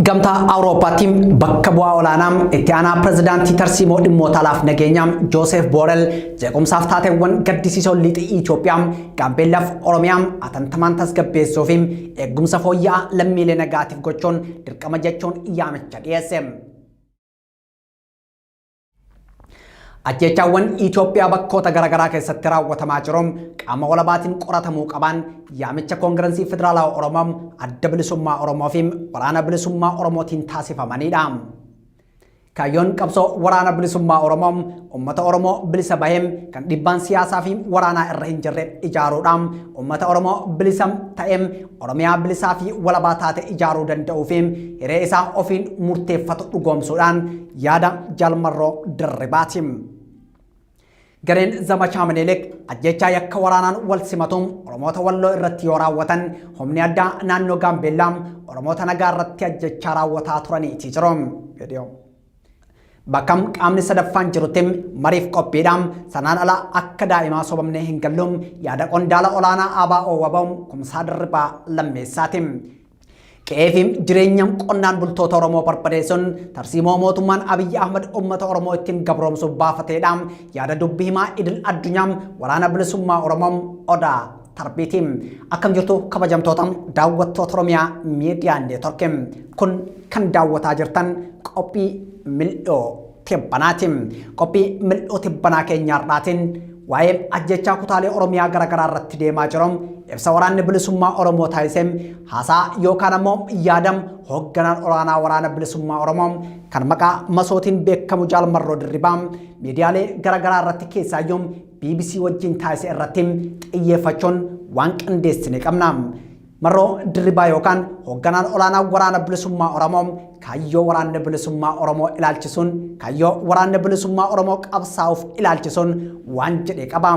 Gamtaa Awurooppaatti bakka bu'aa olaanaa itti aanaa pirezidaantii tarsiimoo dhimmoota alaaf nageenyaa Jooseef Boorel jeequmsaaf taateewwan gaddisiisoo lixa Itoophiyaa, Gaambeellaaf Oromiyaa atantamaan tasgabbeessuu fi eegumsa fooyya'aa lammiilee nagaatiif gochuun dirqama jechuun yaamicha dhiyeesse. Ajjeechaawwan Itoophiyaa bakkoota garaagaraa keessatti raawwatamaa jiru qaama walabaatiin qoratamuu qaban yaamicha Koongirensii Federaalawaa Oromoo, Adda Bilisummaa Oromoo fi Waraana Bilisummaa Oromootiin taasifamanidha. Kaayyoon qabsoo Waraana Bilisummaa Oromoo uummata Oromoo bilisa bahee kan dhiibbaan siyaasaa fi waraanaa irra hin jirre ijaaruudha. Uummata Oromoo bilisa ta'ee Oromiyaa bilisaa fi walabaa taate ijaaruu danda'uu fi hiree isaa ofiin murteeffatu dhugoomsuudhaan yaada Jaal Marroo Dirribaati. Gareen Zamachaa Minilik ajjeechaa yakka waraanaan wal simatuun Oromoota Walloo irratti yoo raawwatan humni addaa naannoo Gaambeellaa Oromoota nagaa irratti ajjeechaa raawwataa turaniiti jiru. Viidiyoo. Bakka qaamni sadaffaan jirutti mariif qophiidha. Sanaan ala akka daa'imaa sobamnee hin gallu. Yaada qondaala olaanaa ABO WBO Kumsaa Dirribaa Lammeessaati. Qe'ee fi jireenya qonnaan bultoota Oromoo barbadeessuun tarsiimoo mootummaan Abiyyi Ahmad uummata Oromoo ittiin gabroomsuuf baafateedha. Yaada dubbi himaa idil addunyaa Waraana Bilisummaa Oromoo Odaa Tarbiiti. Akkam jirtu kabajamtoota daawwattoota Oromiyaa Miidiyaa Neetwork. Kun kan daawwataa jirtan qophii mil'oo tibbanaati. Qophii mil'oo tibbanaa keenya har'aatiin waa'ee ajjechaa kutaalee Oromiyaa garaagaraa irratti deemaa jiru ibsa waraanni bilisummaa Oromoo taasise haasaa yookaan ammoo yaadam hoogganaan olaanaa waraana bilisummaa Oromoo kan maqaa masootiin beekamu Jaal Marroo Dirribaa miidiyaalee garaagaraa irratti keessaayyuu BBC wajjin taasise irratti xiyyeeffachuun waan qindeessine qabna. Marroo Dirribaa yookaan hoogganaan olaanaa Waraana Bilisummaa Oromoo kaayyoo Waraanni Bilisummaa Oromoo ilaalchisuun kaayyoo Waraanni Bilisummaa Oromoo qabsaa'uuf ilaalchisuun waan jedhe qaba.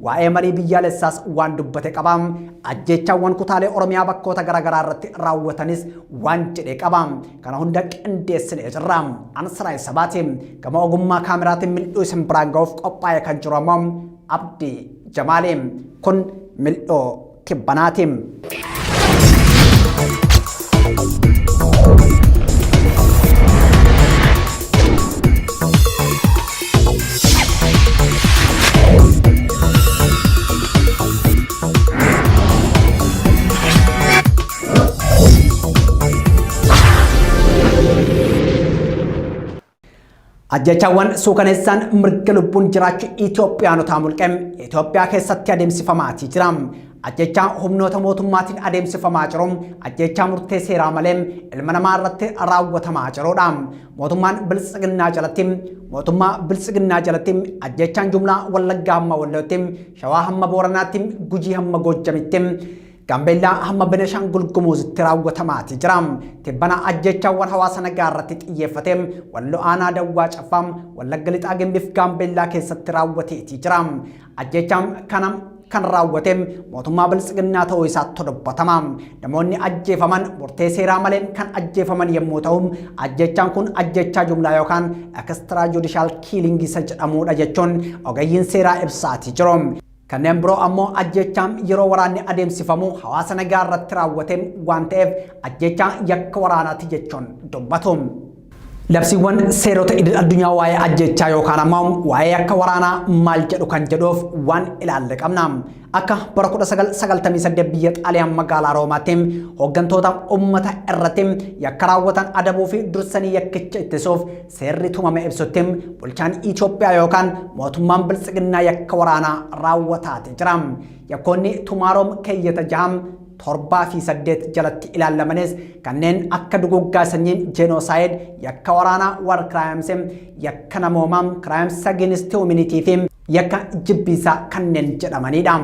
Waa'ee marii biyyaalessaas waan dubbate qaba. Ajjeechaawwan kutaalee Oromiyaa bakkoota garaagaraa irratti raawwatanis waan jedhe qaba. Kana hunda qindeessinee jirra. An Siraay Sabaati. Gama ogummaa kaameraatiin mil'uu isin biraan ga'uuf qophaa'ee kan jiru ammoo Abdii Jamaali. Kun mil'uu tibbanaati. Ajjeechaawwan suukaneessaan mirga lubbuun jiraachuu Itoophiyaanotaa mulqe Itoophiyaa keessatti adeemsifamaatii jira. Ajjeechaa humnoota mootummaatiin adeemsifamaa jiru ajjeechaa murtee seeraa malee ilma namaa irratti raawwatamaa jirudha. Mootummaan Biltsiginnaa jalatti mootummaa Biltsiginnaa jalatti ajjeechaan jumlaa Wallaggaa hamma Wallootti, Shawaa hamma Booranaatti, Gujii hamma Goojjamitti Gaambeellaa hamma Beneshaangul Gumuuzitti raawwatamaati jira. Tibbana ajjeechaawwan hawaasa nagaa irratti xiyyeeffate Walloo Aanaa Dawwaa Caffaa, Wallagga Lixaa Gimbiif Gaambeellaa keessatti raawwateeti jira. Ajjeechaan kana kan raawwate mootummaa Biltsiginnaa ta'uu isaatti dubbatama. Namoonni ajjeefaman murtee seeraa malee kan ajjeefaman yommuu ta'u, ajjeechaan kun ajjeechaa jumlaa yookaan extra judicial killing isa jedhamudha jechuun ogeeyyiin seeraa ibsaati jiru. Kanneen biroo ammoo ajjeechaa yeroo waraanni adeemsifamu hawaasa nagaa irratti raawwate waan ta'eef ajjeechaa yakka waraanaati jechuun dubbatu. Labsiiwwan seerota idil addunyaa waa'ee ajjeechaa yookaan ammoo waa'ee yakka waraanaa maal jedhu kan jedhuuf waan ilaalle qabna. Akka bara 1998 biyya Xaaliyaan magaalaa Roomaatti hooggantoota uummata irratti yakka raawwatan adabuu fi dursanii yakkicha ittisuuf seerri tumame ibsutti bulchaan Itoophiyaa yookaan mootummaan biltsiginnaa yakka waraanaa raawwataati jira. Yakkoonni tumaaroom keeyyata 6, 7 fi 8 jalatti ilaalamanis kanneen akka duguuggaa sanyii jenosaayid, yakka waraanaa war crimes, yakka namoomaa crimes against humanity fi yakka jibbiinsaa kanneen jedhamanidha.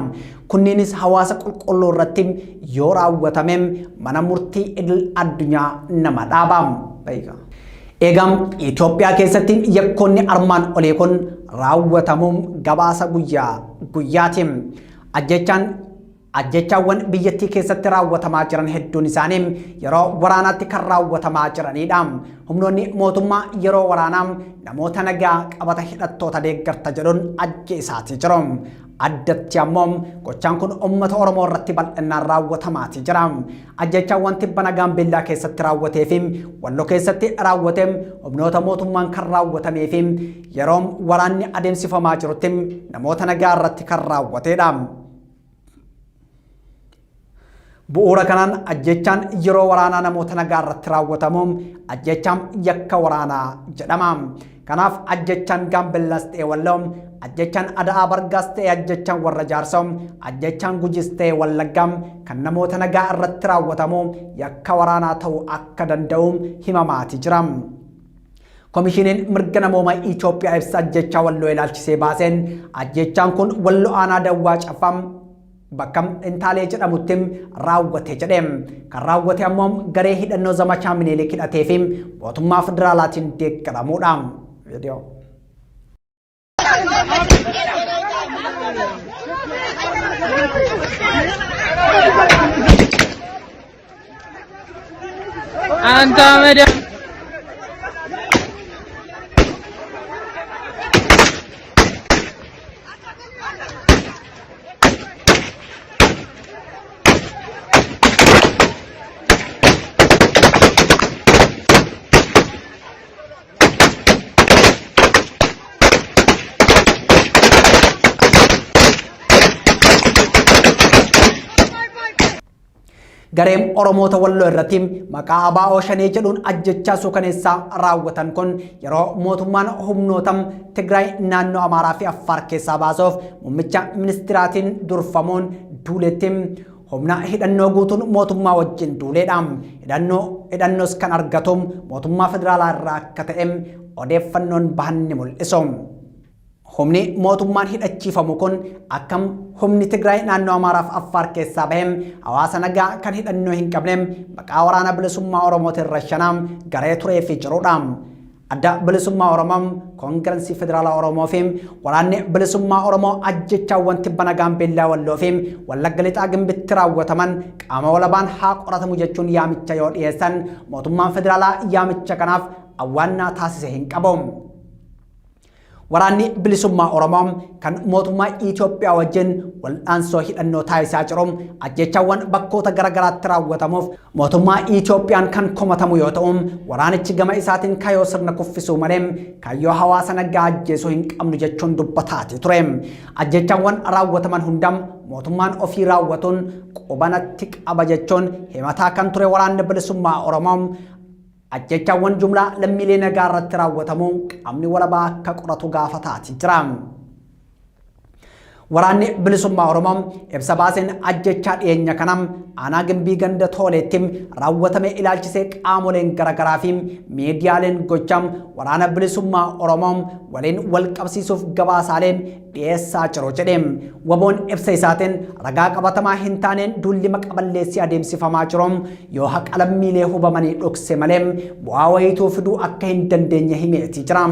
Kunniinis hawaasa qulqulluu irratti yoo raawwatame mana murtii idil addunyaa nama dhaaba. Egaa Itoophiyaa keessatti yakkoonni armaan olii kun raawwatamuun gabaasa guyyaa guyyaati. Ajjechaan Ajjechaawwan biyyattii keessatti raawwatamaa jiran hedduun isaanii yeroo waraanaatti kan raawwatamaa jiranidha. Humnoonni mootummaa yeroo waraanaa namoota nagaa qabata hidhattoota deeggarta jedhuun ajjeesaatii jiru. Addatti ammoo gochaan kun uummata Oromoo irratti bal'innaan raawwatamaatii jira. Ajjechaawwan tibbana Gaambeellaa keessatti raawwatee fi Walloo keessatti raawwate humnoota mootummaan kan raawwatamee fi yeroo waraanni adeemsifamaa jirutti namoota nagaa irratti kan raawwatedha. Bu'uura kanaan ajjechaan yeroo waraanaa namoota nagaa irratti raawwatamu ajjechaan yakka waraanaa jedhama. Kanaaf ajjechaan Gaambellaas ta'e Walloo, ajjechaan Ada'aa Bargaas ta'e ajjechaan warra Jaarsoo, ajjechaan Gujis ta'e Wallaggaa kan namoota nagaa irratti raawwatamu yakka waraanaa ta'uu akka danda'u himamaati jira. Komishiniin mirga namoomaa Itoophiyaa ibsa ajjechaa Walloo ilaalchisee baaseen ajjechaan kun Walloo aanaa Dawwaa Caffaa bakka Intaalee jedhamutti raawwate jedhe. Kan raawwate ammoo garee hidhannoo zamachaa Minilik hidhatee fi mootummaa federaalaatiin deeggaramuudha. Viidiyoo. አንተ አመዳ Gareen Oromoota Walloo irratti maqaa ABO Shanee jedhuun ajjechaa suukaneessaa raawwatan kun yeroo mootummaan humnoota Tigraay naannoo Amaaraa fi Affaar keessaa baasuuf muummicha ministiraatiin durfamuun duuletti humna hidhannoo guutuun mootummaa wajjin duuleedha. Hidhannoo hidhannoos kan argatu mootummaa federaalaa irraa akka ta'e odeeffannoon bahan ni mul'isu. Humni mootummaan hidhachiifamu kun akkam humni Tigraay naannoo Amaaraaf Affaar keessaa bahe hawaasa nagaa kan hidhannoo hin qabne maqaa waraana bilisummaa Oromootiin rashanaa garee turee fi jirudha. Adda Bilisummaa Oromoo, Koongirensii Federaalaa Oromoo fi Waraanni Bilisummaa Oromoo ajjechaawwan tibbana Gaambeellaa Walloo fi Wallagga Lixaa Gimbitti raawwataman qaama walabaan haa qoratamu jechuun yaamicha yoo dhiyeessan mootummaan federaalaa yaamicha kanaaf awwaannaa taasise hin qabu. Waraanni Bilisummaa Oromoo kan mootummaa Itoophiyaa wajjin wal'aansoo hidhannoo taasisaa jiru ajjeechaawwan bakkoota garaagaraatti raawwatamuuf mootummaa Itoophiyaan kan komatamu yoo ta'u waraanichi gama isaatiin kaayyoo sirna kuffisuu malee kaayyoo hawaasa nagaa ajjeesuu hin qabnu jechuun dubbataati ture. Ajjeechaawwan raawwataman hunda mootummaan ofii raawwatuun qubanatti qaba jechuun himataa kan ture Waraanni Bilisummaa Oromoo Ajjeechaawwan jumlaa lammiilee nagaa irratti raawwatamu qaamni walabaa akka qoratu gaafataati jira. Waraanni Bilisummaa Oromoo ibsa baaseen ajjechaa dhiyeenya kana aanaa Gimbii ganda Tooleetti raawwatame ilaalchisee qaamoleen garaagaraa fi miidiyaaleen gocha waraana Bilisummaa Oromoo waliin wal qabsiisuuf gabaasaalee dhiyeessaa jiru jedhe. Waboon ibsa isaatiin ragaa qabatamaa hin taaneen duulli maqaballeessii adeemsifamaa jiru yoo haqa lammiilee hubamanii dhokse malee bu'aa wayituu fiduu akka hin dandeenye himeeti jira.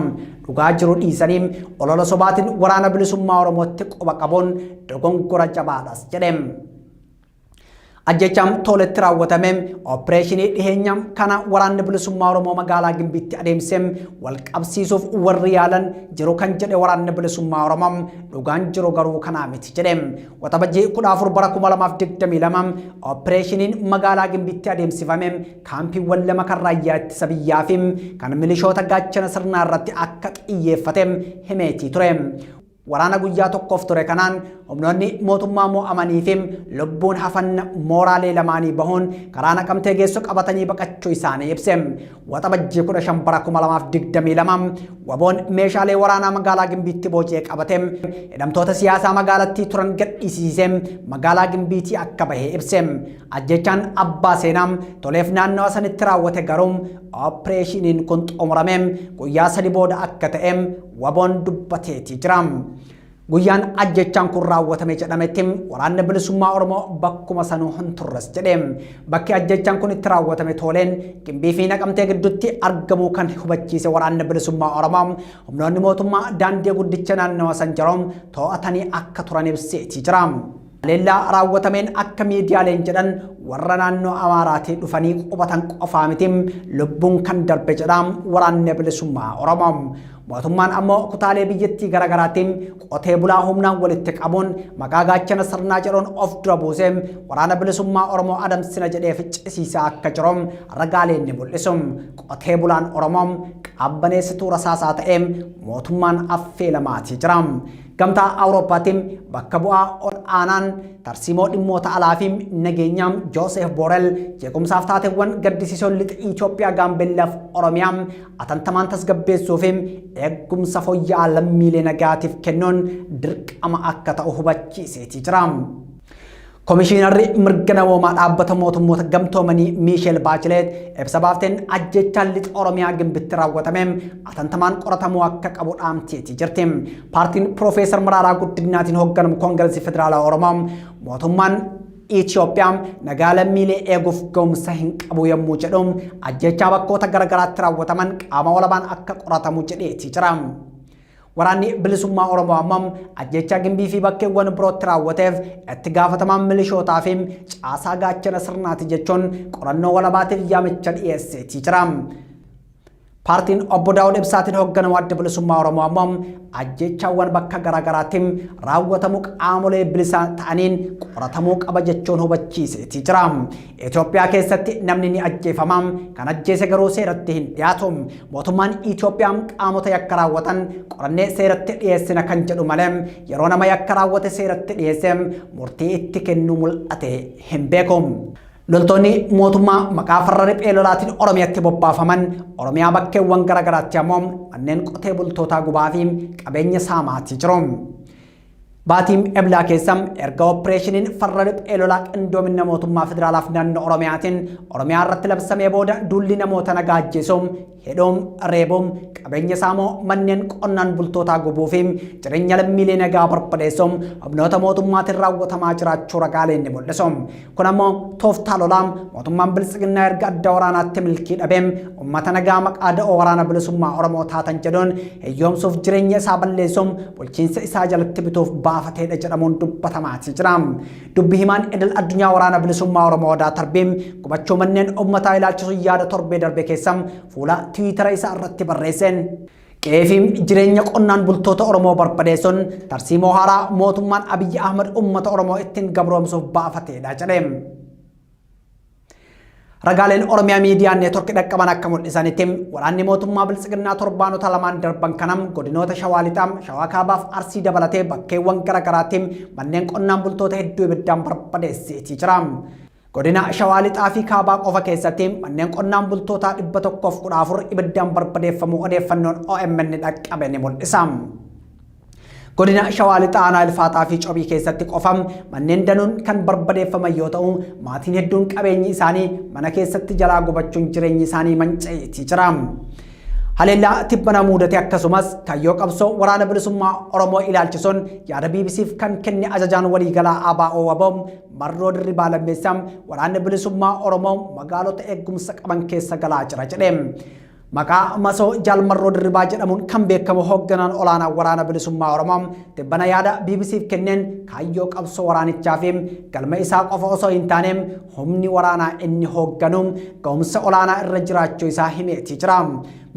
Dhugaa jiru dhiisanii olola sobaatiin waraana bilisummaa Oromootti quba qabuun dogongora jabaadhas jedhe. Ajjechaan Tooletti raawwatame opereeshinii dhiheenya kana waraanni bilisummaa Oromoo magaalaa Gimbiitti adeemse wal qabsiisuuf warri yaalan jiru kan jedhe waraanni bilisummaa Oromoo dhugaan jiru garuu kanaa miti jedhe. Waxabajjii 14 bara 2022 opereeshiniin magaalaa Gimbiitti adeemsifame kaampiiwwan lama kan raayyaa ittisa biyyaa fi kan milishoota gaachana sirnaa irratti akka xiyyeeffate himeetii ture. Waraana guyyaa tokkoof ture kanaan humnoonni mootummaa mo'amanii fi lubbuun hafan mooraalee lamaanii bahuun karaa Naqamtee geessu qabatanii baqachuu isaanii ibse. Waxabajjii 15 bara 2022 waboon meeshaalee waraanaa magaalaa Gimbiitti booji'ee qabate hidhamtoota siyaasaa magaalattii turan gadhiisisee magaalaa Gimbiitii akka bahe ibse. Ajjechaan abbaa seenaa toleef naannawa sanitti raawwate garuu opereeshiniin kun xumurame guyyaa sadi booda akka ta'e waboon dubbateeti jira. Guyyaan ajjechaan kun raawwatame jedhametti Waraanni Bilisummaa Oromoo bakkuma sanuu hin turres jedhe. Bakki ajjechaan kun itti raawwatame Tooleen Gimbii fi Naqamtee gidduutti argamuu kan hubachiise Waraanni Bilisummaa Oromoo humnoonni mootummaa daandii guddicha naannawa san jiru to'atanii akka turan ibseetii jira. Haleellaa raawwatameen akka miidiyaaleen jedhan warra naannoo Amaaraatii dhufanii qubatan qofaa miti lubbuun kan darbe jedha Waraanni Bilisummaa Oromoo. Mootummaan ammoo kutaalee biyyattii garaagaraatti qotee bulaa humnaan walitti qabuun maqaa gaachana sirnaa jedhuun of dura buusee Waraana Bilisummaa Oromoo adamsina jedhee ficcisiisaa akka jiru ragaaleen ni mul'isu. Qotee bulaan Oromoo qabbaneessituu rasaasaa ta'ee mootummaan affeelamaatii jira. Gamtaa Awurooppaatti bakka bu'aa ol aanaan tarsiimoo dhimmoota alaa fi nageenyaa Jooseef Boorel jeequmsaaf taateewwan gaddisiisoon lixa Itoophiyaa, Gaambeellaaf Oromiyaa atantamaan tasgabbeessuu fi eegumsa fooyya'aa lammiilee nagaatiif kennuun dirqama akka ta'u hubachiiseetii jira. Komishiinarri mirga namoomaa dhaabbata mootummoota gamtoomanii Miisheel Baachileet ibsa baafteen ajjechaan lixa Oromiyaa Gimbitti raawwatame atantamaan qoratamuu akka qabu dhaamteetii jirti. Paartiin Piroofeesar Maraaraa Guddinaatiin hoogganamu Koongirensii Federaalaa Oromoo mootummaan Itoophiyaa nagaa lammiilee eeguuf ga'umsa hin qabu yommuu jedhu ajjechaa bakkoota garaagaraatti raawwataman qaama walabaan akka qoratamu jedheetii jira. Waraanni Bilisummaa Oromoo ammoo ajjechaa Gimbii fi bakkeewwan birootti raawwateef itti gaafatamaan milishootaa fi caasaa gaachana sirnaati jechuun qorannoo walabaatiif yaamicha dhiyeesseetii jira. Paartiin obbo Daawud Ibsaatiin hoogganamu Adda Bilisummaa Oromoo ammoo ajjechaawwan bakka garaagaraatti raawwatamu qaamolee bilisaa ta'aniin qoratamuu qaba jechuun hubachiiseetii jira. Itoophiyaa keessatti namni ni ajjeefama, kan ajjeese garuu seeratti hin dhiyaatu. Mootummaan Itoophiyaa qaamota yakka raawwatan qorannee seeratti dhiyeessina kan jedhu malee yeroo nama yakka raawwate seeratti dhiyeesse murtii itti kennuu mul'ate hin beeku. Loltoonni mootummaa maqaa farra riphee lolaatiin Oromiyaatti bobbaafaman Oromiyaa bakkeewwan garaagaraatti ammoo manneen qotee bultootaa gubaa fi qabeenya saamaatii jiru. Baatiin Eblaa keessa erga opereeshiniin farra riphee lolaa qindoomina mootummaa federaalaaf naannoo Oromiyaatiin Oromiyaa irratti labsamee booda duulli namoota nagaa ajjeesuu, hidhuun, reebuun, qabeenya saamoo, manneen qonnaan bultootaa gubuu fi jireenya lammiilee nagaa barbadeessuun humnoota mootummaatiin raawwatamaa jiraachuu ragaaleen ni mul'isu. Kun ammoo tooftaa lolaa mootummaan biltsiginnaa erga adda waraanaatti milkii dhabee uummata nagaa maqaa da'oo Waraana Bilisummaa Oromoo taatan jedhuun hiyyoomsuuf, jireenya isaa balleessuun bulchiinsa isaa jalatti bituuf baafateedha jedhamuun dubbatamaatii jira. Dubbi himaan idil addunyaa Waraana Bilisummaa Oromoo Odaa Tarbii gubachuu manneen uummataa ilaalchisuun yaada torbee darbe keessa fuula Tiwiitara isaa irratti barreesseen, qe'ee fi jireenya qonnaan bultoota Oromoo barbadeessuun tarsiimoo haaraa mootummaan Abiyyi Ahmad uummata Oromoo ittiin gabroomsuuf baafateedha jedhe. Ragaaleen Oromiyaa Miidiyaa Neetwork dhaqqaban akka mul'isanitti waraanni mootummaa Biltsiginnaa torbaanota lamaan darban kanam godinoota Shawaa Lixaa, Shawaa Kaabaaf Arsii dabalatee bakkeewwan garaagaraatti manneen qonnaan bultoota hedduu ibiddaan barbadeesseetii jira. Godina Shawaa Lixaa fi Kaabaa qofa keessatti manneen qonnaan bultootaa 114 ibiddaan barbadeeffamuu odeeffannoon OMN dhaqqabe ni mul'isa. Godina Shawaa Lixaa Aanaa Ilfaataa fi Cobii keessatti qofa manneen danuun kan barbadeeffaman yoo ta'u, maatiin hedduun qabeenyi isaanii mana keessatti jalaa gubachuun jireenyi isaanii manca'eetii jira. Haleellaa tibbana mudate akkasumas kaayyoo qabsoo Waraana Bilisummaa Oromoo ilaalchisuun yaada BBCf kan kenne ajajaan waliigalaa ABO WBO Marroo Dirribaa Lammeessaa, Waraanni Bilisummaa Oromoo magaalota eegumsa qaban keessa galaa jira jedhe. Maqaa masoo Jaal Marroo Dirribaa jedhamuun kan beekamu hoogganaan olaanaa Waraana Bilisummaa Oromoo tibbana yaada BBCf kenneen kaayyoo qabsoo waraanichaa fi galma isaa qofa osoo hin taane humni waraanaa inni hoogganu ga'umsa olaanaa irra jiraachuu isaa himeetii jira.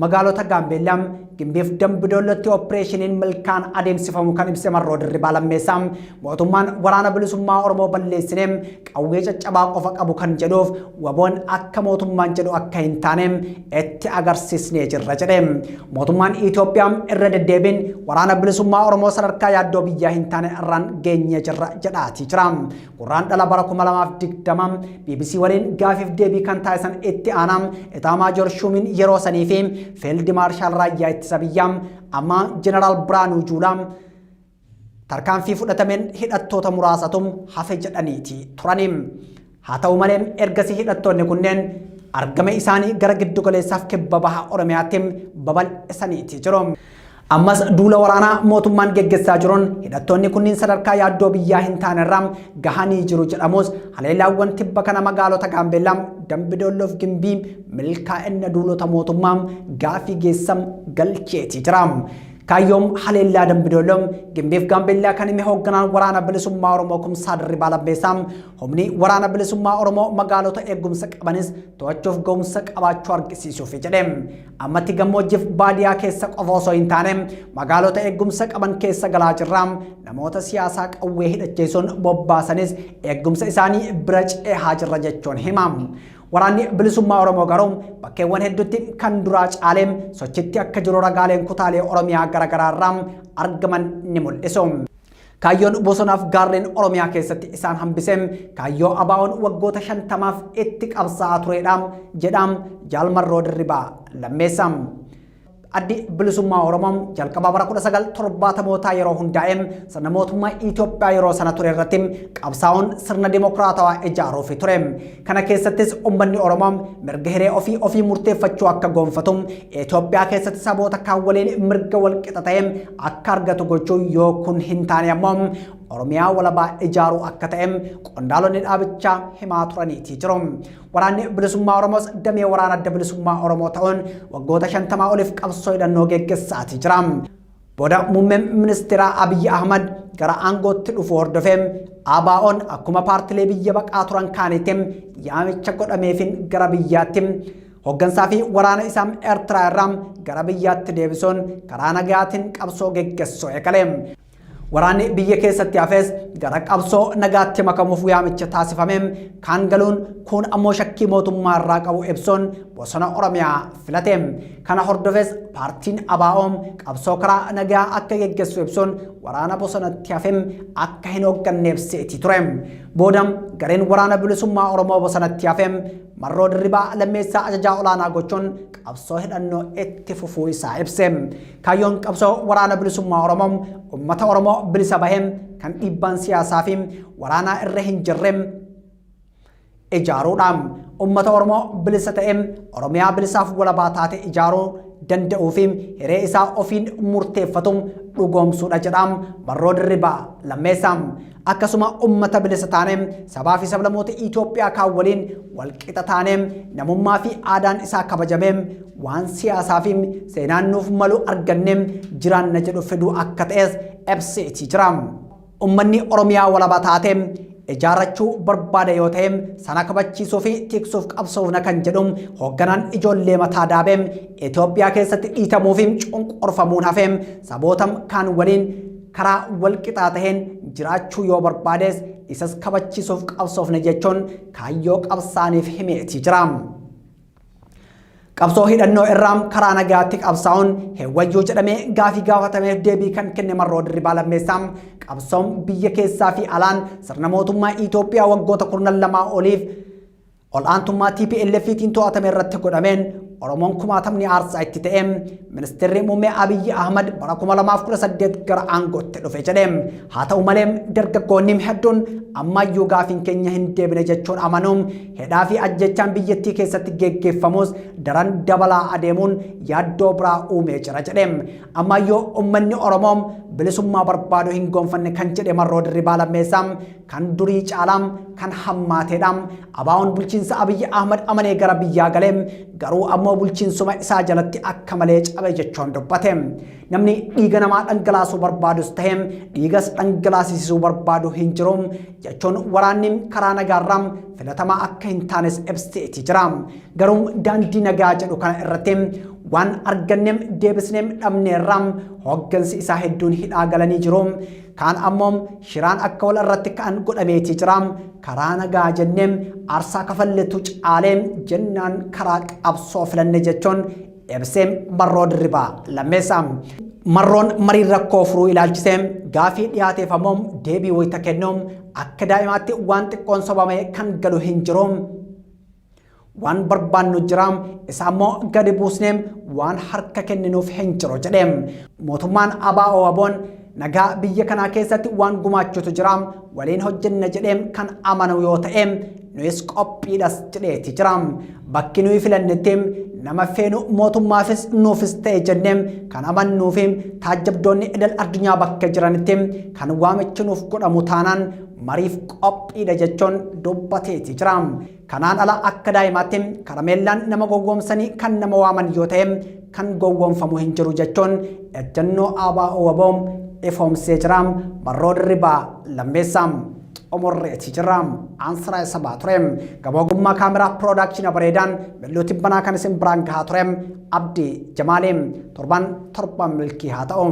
Magaalota Gaambeellaa, Gimbiif Dambidoollotti opereeshiniin milkaan adeemsifamu kan ibse Marroo Dirribaa Lammeessaa, mootummaan Waraana Bilisummaa Oromoo balleessinee qawwee caccabaa qofa qabu kan jedhuuf WBOn akka mootummaan jedhu akka hin taane itti agarsiisnee jirra jedhe. Mootummaan Itoophiyaa irra deddeebiin Waraana Bilisummaa Oromoo sadarkaa yaaddoo biyyaa hin taane irraan geenyee jirra jedhaatii jira. Gurraandhala bara 2020 BBC waliin gaafiif deebii kan taasisan itti aanaa Itaamaajoor Shuumiin yeroo sanii fi Fiild Maarshaal Raayyaa Ittisa Biyyaa ammaa Jeneraal Biraanuu Juulaa tarkaanfii fudhatameen hidhattoota muraasatu hafe jedhaniiti turani. Haa ta'u malee, ergasii hidhattoonni kunneen argama isaanii gara giddugaleessaaf kibba baha Oromiyaatti babal'isaniiti jiru. Ammas duula waraanaa mootummaan geggessaa jiruun hidhattoonni kunniin sadarkaa yaaddoo biyyaa hin taanerra gahanii jiru jedhamus haleellaawwan tibba kana magaalota Gaambeellaa, Dambi Dolloof Gimbii milkaa'ina duulota mootummaa gaafii geessam galcheetii jira. Kaayyoon haleellaa Dambi Dolloo, Gimbiif Gaambeellaa kan hime hoogganaan Waraana Bilisummaa Oromoo Kumsaa Dirribaa Lammeessaa humni Waraana Bilisummaa Oromoo magaalota eegumsa qabanis to'achuuf ga'umsa qabaachuu argisiisuufi jedhe. Ammatti gammoojjiif baadiyaa keessa qofa osoo hin taane magaalota eegumsa qaban keessa galaa jirra. Namoota siyaasaa qawwee hidhachiisuun bobbaasanis eegumsa isaanii bira ceehaa jirra jechuun hima. Waraanni Bilisummaa Oromoo garuu bakkeewwan hedduutti kan duraa caalee sochitti akka jiru ragaaleen kutaalee Oromiyaa garaagaraa irraa argaman ni mul'isu. Kaayyoon bosonaaf gaarreen Oromiyaa keessatti isaan hambise kaayyoo ABO'n waggoota 50f itti qabsaa'aa turedha jedha Jaal Marroo Dirribaa Lammeessa. Addi Bilisummaa Oromoo jalqaba bara 1970mootaa yeroo hundaa'e sirna mootummaa Itoophiyaa yeroo sana ture irratti qabsaa'uun sirna dimokiraatawaa ijaaruuf ture. Kana keessattis uummanni Oromoo mirga hiree ofii ofii murteeffachuu akka gonfatu, Itoophiyaa keessatti saboota kaan waliin mirga walqixa ta'e akka argatu gochuu, yoo kun hin taane ammoo Oromiyaa walabaa ijaaruu akka ta'e qondaalonni dhaabichaa himaa turaniitii jiru. Waraanni Bilisummaa Oromoos damee waraana Adda Bilisummaa Oromoo ta'uun waggoota 50 oliif qabsoo hidhannoo geggeessaatii jira. Booda muummeen ministeeraa Abiyyi Ahmad gara aangootti dhufu hordofee ABO'n akkuma paartilee biyya baqaa turan kaaniitti yaamicha godhameefin gara biyyaatti hooggansaa fi waraana isaa Eertiraa irraa gara biyyaatti deebisuun karaa nagaatiin qabsoo geggeessuu eegale. Waraanni biyya keessatti hafes gara qabsoo nagaatti makamuuf yaamicha taasifame kaan galuun kun ammoo shakkii mootummaa irraa qabu ibsuun bosona Oromiyaa filate. Kana hordofes paartiin ABO qabsoo karaa nagaa akka geggeessu ibsuun waraana bosonatti hafe akka hin hoogganne ibseetii ture. Booda gareen Waraana Bilisummaa Oromoo bosonatti hafe Marroo Dirribaa Lammeessaa ajajaa olaanaa gochuun qabsoo hidhannoo itti fufuu isaa ibse. Kaayyoon qabsoo Waraana Bilisummaa Oromoo uummata Oromoo bilisa bahee kan dhiibbaan siyaasaa fi waraanaa irra hin jirre ijaaruudha. Uummata Oromoo bilisa ta'e Oromiyaa bilisaaf walabaa taate ijaaruu danda'uu fi hiree isaa ofiin murteeffatu dhugoomsuudha jedha Marroo Dirribaa Lammeessaa. Akkasuma uummata bilisa taane sabaa fi sablammoota Itoophiyaa kaan waliin walqixa taane namummaa fi aadaan isaa kabajame waan siyaasaa fi seenaan nuuf malu arganne jiraanna jedhu fiduu akka ta'es ibseetii jira. Uummanni Oromiyaa walaba taate ijaarrachuu barbaada yoo ta'e sana kabachiisuu fi tiksuuf qabsoofna kan jedhu hoogganaan ijoollee mataa daabee Itoophiyaa keessatti dhiitamuu fi cunqurfamuun hafee saboota kaan waliin karaa walqixaa taheen jiraachuu yoo barbaades isas kabachiisuuf qabsoofna jechuun kaayyoo qabsaaniif himeetii jira. Qabsoo hidhannoo irraa karaa nagaatti qabsaa'uun hewwayyuu jedhamee gaafii gaafatameef deebii kan kenne Marroo Dirribaa Lammeessaa qabsoon biyya keessaa fi alaan sirna mootummaa Itoophiyaa waggoota 12 oliif ol'aantummaa TPLFtiin to'atame irratti godhameen Oromoon kumaatamni aarsaa itti ta'e ministeerri muummee Abiyyi Ahmad bara 2018 gara aangootti dhufe jedhe. Haa ta'u malee dargaggoonni hedduun ammayyuu gaafiin keenya hin deebine jechuun amanuun hidhaa fi ajjechaan biyyattii keessatti geggeeffamus daran dabalaa adeemuun yaaddoo biraa uumee jira jedhe. Ammayyuu uummanni Oromoo bilisummaa barbaadu hin gonfanne kan jedhe Marroo Dirribaa Lammeessaa kan durii caalaa kan hammaateedha. ABO'n bulchiinsa Abiyyi Ahmad amanee gara biyyaa galee garuu ammoo bulchiinsuma isaa jalatti akka malee cabe jechuun dubbate. Namni dhiiga namaa dhangalaasuu barbaadus ta'e dhiigas dhangalaasisuu barbaadu hin jiru jechuun waraanni karaa nagaarraa filatamaa akka hin taanes ibseetii jira. Garuu daandii nagaa jedhu kana irratti waan arganneem deebisneem dhabneerra hooggansi isaa hedduun hidhaa galanii jiru. Kaan ammoo shiraan akka wal irratti ka'an godhameetii jira. Karaa nagaa jennee aarsaa kafalletu caalee jennaan karaa qabsoo filanne jechuun ibsee Marroo Dirribaa Lammeessaa. Marroon mariin rakkoo furuu ilaalchisee gaafii dhiyaateef ammoo deebii wayita kennu akka daa'imaatti waan xiqqoon sobamee kan galu hin jiru. Waan barbaannu jira, isa ammoo gadi buusnee waan harka kenninuuf hin jiru jedhe. Mootummaan ABO WBO'n Nagaa biyya kanaa keessatti waan gumaachutu jira, waliin hojjenna jedhee kan amanu yoo ta'e nuyis qophiidhas jedheeti jira. Bakki nuyi filannetti nama feenu mootummaafis nuufis ta'e jennee kan amannuu fi taajjabdoonni idil addunyaa bakka jiranitti kan waamichi nuuf godhamu taanaan mariif qophiidha jechuun dubbateeti jira. Kanaan ala akka daa'imaatti karameellaan nama gowwoomsanii kan nama waaman yoo ta'e kan gowwoomfamu hin jiru jechuun ejjennoo ABO-WBO ifoomsee jira. Marroo Dirribaa Lammeessaa. Xumurreeti jirra. Ansiraa sabaa ture. Gamoogummaa kaameraa piroodaakshina bareedaan Belluu Tibbanaa kan isin biraan gahaa ture. Abdii Jamaalee. Torban torban milkii haa ta'u.